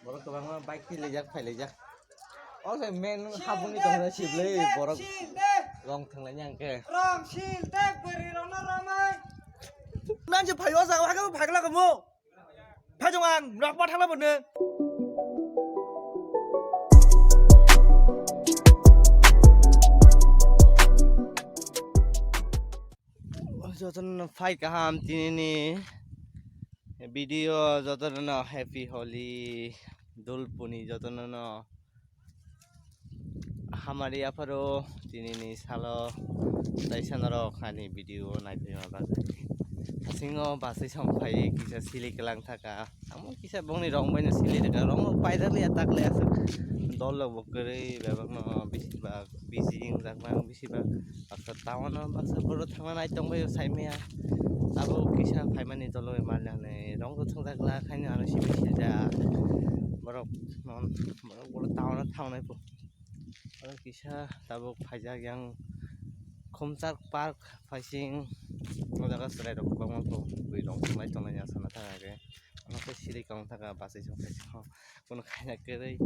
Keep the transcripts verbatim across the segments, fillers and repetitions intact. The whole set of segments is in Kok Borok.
Borok kwbangma bike tilaijak, phailaijak. O se men habungni tongna siblei borok rong thwnglaini hwnkhe. Rong sil de bwrwi rokno romai. Nang je phaio jaga hake phagla kamo. Phajong ang, nok ma thangla bwne. Jotono phai kaham tinini video, jotono happy Holi, dulpuni jotono. Hamari apharo tinini salo taisa norok ani video naiphaima bagwi. Singo basai song phai kisa sili kelang thaka. Amo kisa bongni rong baino sili rwkha. Rong paidakliya takliya aswk. Dol rok bo kwrwi bebakno bisibak busy wngjaknang bisibak. Baksa town o baksa boro thangna nai tongbaio saimaya. Abo kisa phaimani dolo mali hwnwi rong rok thwngjak la khaino ano sibai siljak. Borok non borok boro town o thangnai po. Oro kisa tabuk phaijak yang Khumchak Park phaising o jaga chwrai rok kwbangma tongo bwrwi rok thwnglai tonglai asana thang age. Ano khe siri kong thaka bachai song phaising kunu khaina kwrwi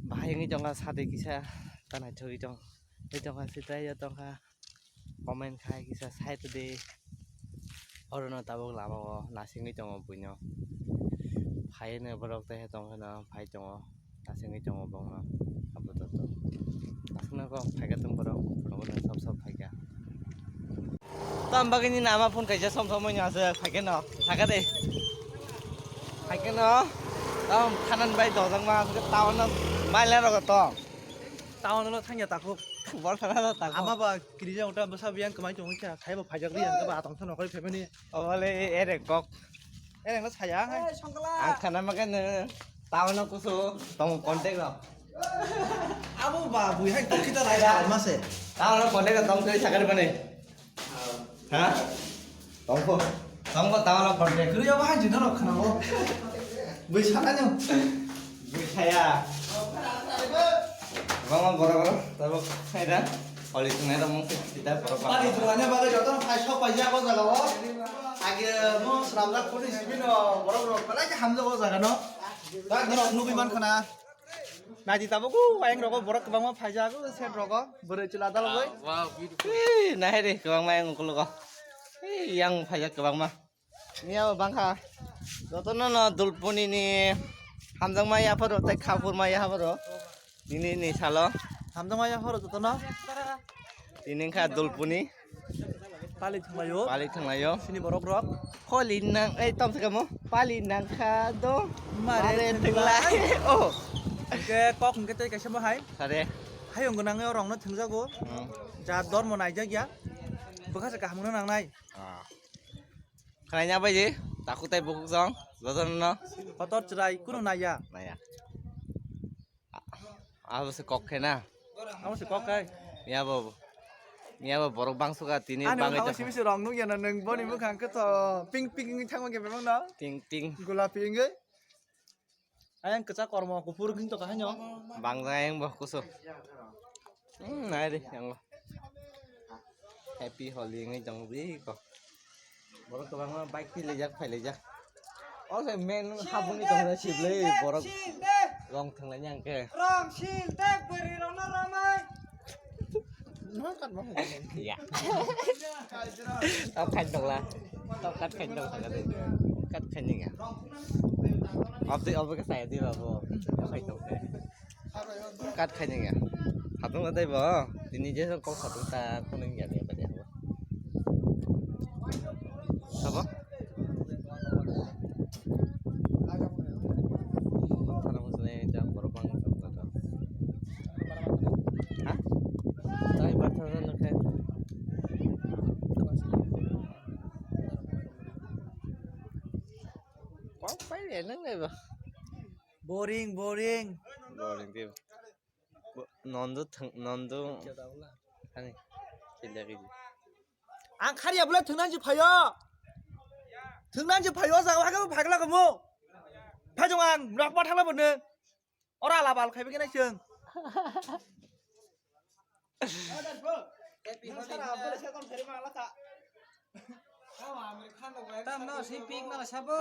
bahai wngwi tongkha sade kisa ta naithogwi tong. Tei tongkha sitrai o tongkha. Comment khai kisa sai todi. Orono tabuk lama o nasingwi tongo buino. Phaino borok tei tongkhano phai tongo. Nasingwi tongo bongno. Apato to. Aswkno kok phaikha tong borok. Borok sob sob phaikha. Tam bagini nama phone kaisa som somoi no aswk phaikha no. Thaka de. Phaikha no. Tam thanan bai dojak ma aswk town no maila rogo to. Town lo thangya takhuk. Bor khana lo takhuk. Ama ba kirija uta bwsa biyang kwmai tongwi kha, khaibo phaijak ri ang ba atong thano khoi phaimani. Obole ere kok. Ere no saya hai. Ang khana ma khe town no kusu tong contact lo. Abo ba bui hai tong kita rai ma se. Town no contact lo tong tei sakar bane. Ha? Tongkho. Tongkho tangno contact. Kiri apa haji norok khana bo. Bui sana nyo. Bui saya. Bang bang boro boro. Tabuk saya dah. Poli tunai dah mungkin kita boro boro. Pali tunai nya bagai joto hai sok pai ja ko jaga o. Age mo seramdak poli sibino boro boro. Pala ke hamjo ko jaga no. Dak norok nugui man khana. Naidi tabuk o, ayang rogo borok kwbangma phaijak o, set rogo, bwrwi chwla dalogwi. Wow, wow, beautiful. Ee, nahai de, kwbangma ayang ukologo. Ee, yang phaijak kwbangma. Miya bo bangkha. Jotono no dulpuni ni hamjakma yapharo tei khapurma yapharo. Nini ni salo. Hamjakma yapharo jotono. Tini wngkha dulpuni. Pali thanglaio. Pali thanglaio. Sini borok rok. Holi nang, ei, tom se kamo. Pali nangkha do. Mare Mare thwngla. Thwngla. Oh. Hingke kok hingke tei kaisa bo hai. Sare. Hayung gwnang o rong no thwngjago. Hmm. Ja dormo naijak ya. Bwkha se kaham no nangnai. Ah. Khaina bai je. Takhuk tai bukhuk jong. Jotono. Kotor chwrai kunu naiya. Naiya. Abo se kok khe na? Abo se kok kai. Miya bo, miya bo borok bangsuka tini. Ani bangwi bwkhango tong. Simi se rong nukya na nwng boni bwkhang khe to pink pink wngwi thangma khe bebak no? Pink pink. Gulapi wngwi. Ayang kwchak kormo kuphur wngwi tongkha haino. Bangjak ayang bo kusu. Hmm, nai de, yang bo. Happy Holi wngwi tong di ko. Borok kwbangma bike tilaijak, phailaijak. O se men habungni tongna siblei borok rong thwnglaini hwnkhe. Rong sil de bwrwi rokno romai. Ya. Tau khain tongla. Tau kat khain tong thangkha de. Kat khain ya. Abdi obo ke saya di babu. Khain tong khe. Kat khainai ya. Hatung na taibo. Tini je kok hatung ta khunung ya de bade. Sabo? Thana musne jam borok bang. Ha? Tai bar thana nang khe. Kok pai ya nang nai ba. Boring, boring. Boring tei. Bo-, nondo thang, nondo. Ani, sila gidi. Ang khari abla thangnan ji phayo. Thangnan ji phayo, jaga haga phagla kamu. Phajong ang, rak pa thangla bone. Ora ala bal khaibe kena cheng. Tam no si pik no sabo.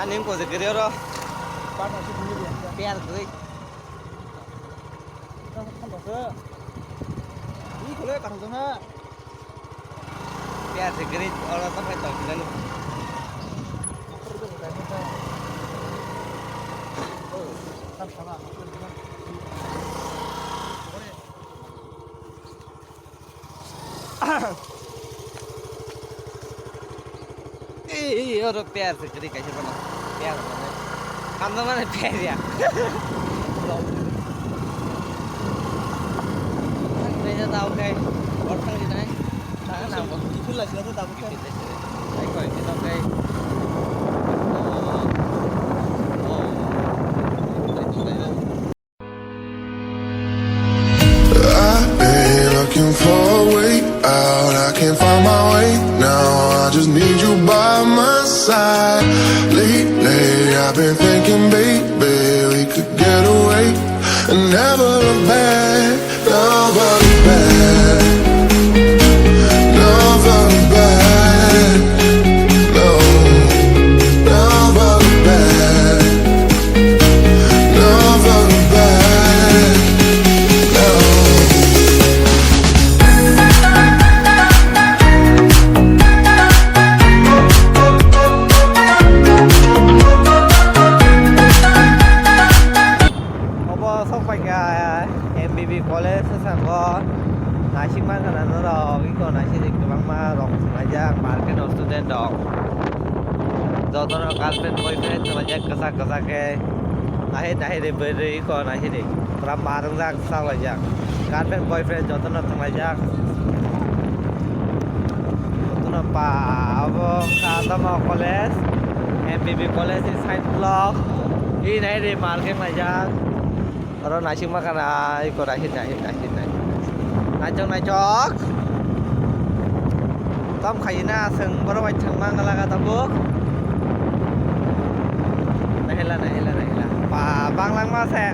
Ani wngkha se kwrwi oro. Piyar se kwrwi oro tongkhe tongphilani. Ee, ee, oro piyar se kwrwi kaisa bono. Piyar bono. Kamda mane piyar ya. Kaisa tao khe. Borthang di nai. Tang na bo. Itu lah sila tu tamu kan. Ai koi, kita koi. I've been looking for a way out. I can't find my way now. I just need you by my side. Lately, I've been thinking, baby, we could get away and never look back. Never look back. Never look back. No. Never look back. Never look back, no. Obo sok paikha M B B college, sasao naisik mankha na norok, iko naisik kwbangma rok thwnglaijak, market o student rok. Jotono girlfriend, boyfriend thwnglaijak kwchak kwchak khe. Nahir, nahir, bwrwi ko nahir. Pura marwngjak, chaklaijak. Girlfriend, boyfriend jotono thwnglaijak. Jotono pa, abo kha tamo college, M B B college ni side block. Iri nahir, market laijak. Oro naisik mankha na, iko naisik, naisik, naisik, naisik. Naisok, naisok. Tam khaina, chwng borok bai thwngma wngla ka tabuk. Naihila, naihila, naihila. Ba, banglangma se.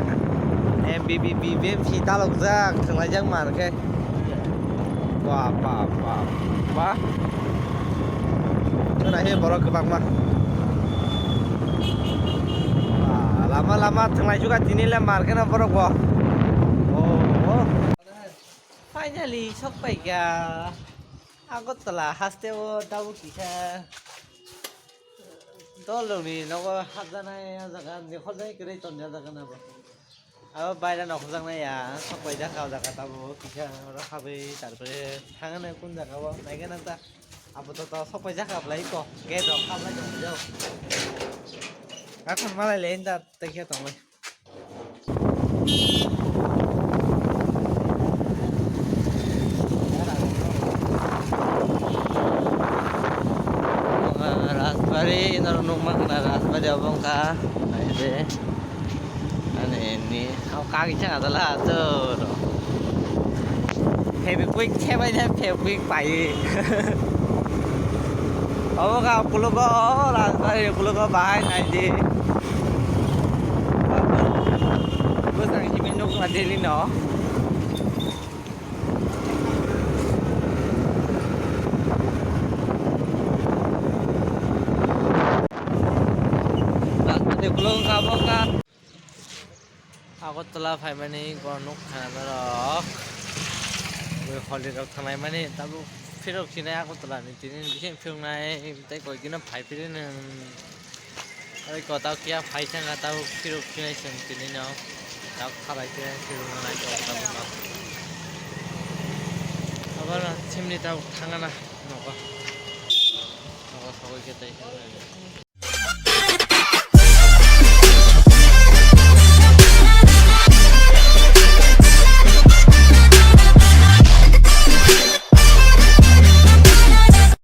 M B B, B B M C dalokjak, thwnglaijak mar khe. Ba, ba, ba, ba. Chwng nai borok kwbangma. Ba, lama lama thwnglai suka tini le mar kheno borok bo. Oh, oh. Hai Finally, sok paikha. Agartala haste o tabuk kisa dolrokni nogo hapjaknai, o jaga ni hojai kwrwi tonjak jaga na bo. Abo baira no hapjaknai ya, sok paijak o jaga tabuk kisa oro habwi, tarpore thangna kun jaga o naikhe nang ta. Apato to sok paijak kha belai ko, gate rok hablai tong jak. Akhon malai le inda tei khe tonglai. Rajbari, norok nukmang na Rajbari obo wngkha. Naidi. Ani ni, o kagwi chang adala, choro. Fevikwik khebai na, Fevikwik pai. Obo ga ukulogo, Rajbari ukulogo bahai naidi. Bwsang simi nukla daily no. Rajbari ukulogo kha bo kha. Agartala phaimani go nuk khana norok. Bui holi rok thanglai mani tabuk phirok sinai Agartala ni tini bising phiroknai tei koi dino phai phiri nung. Oi ko tau kiya phai thangkha tabuk phirok sinai chwng tini no. Tabuk khalai khe phirok nai tabuk no. Abo no chimni tabuk thangana nogo. Nogo sogwi khe tei.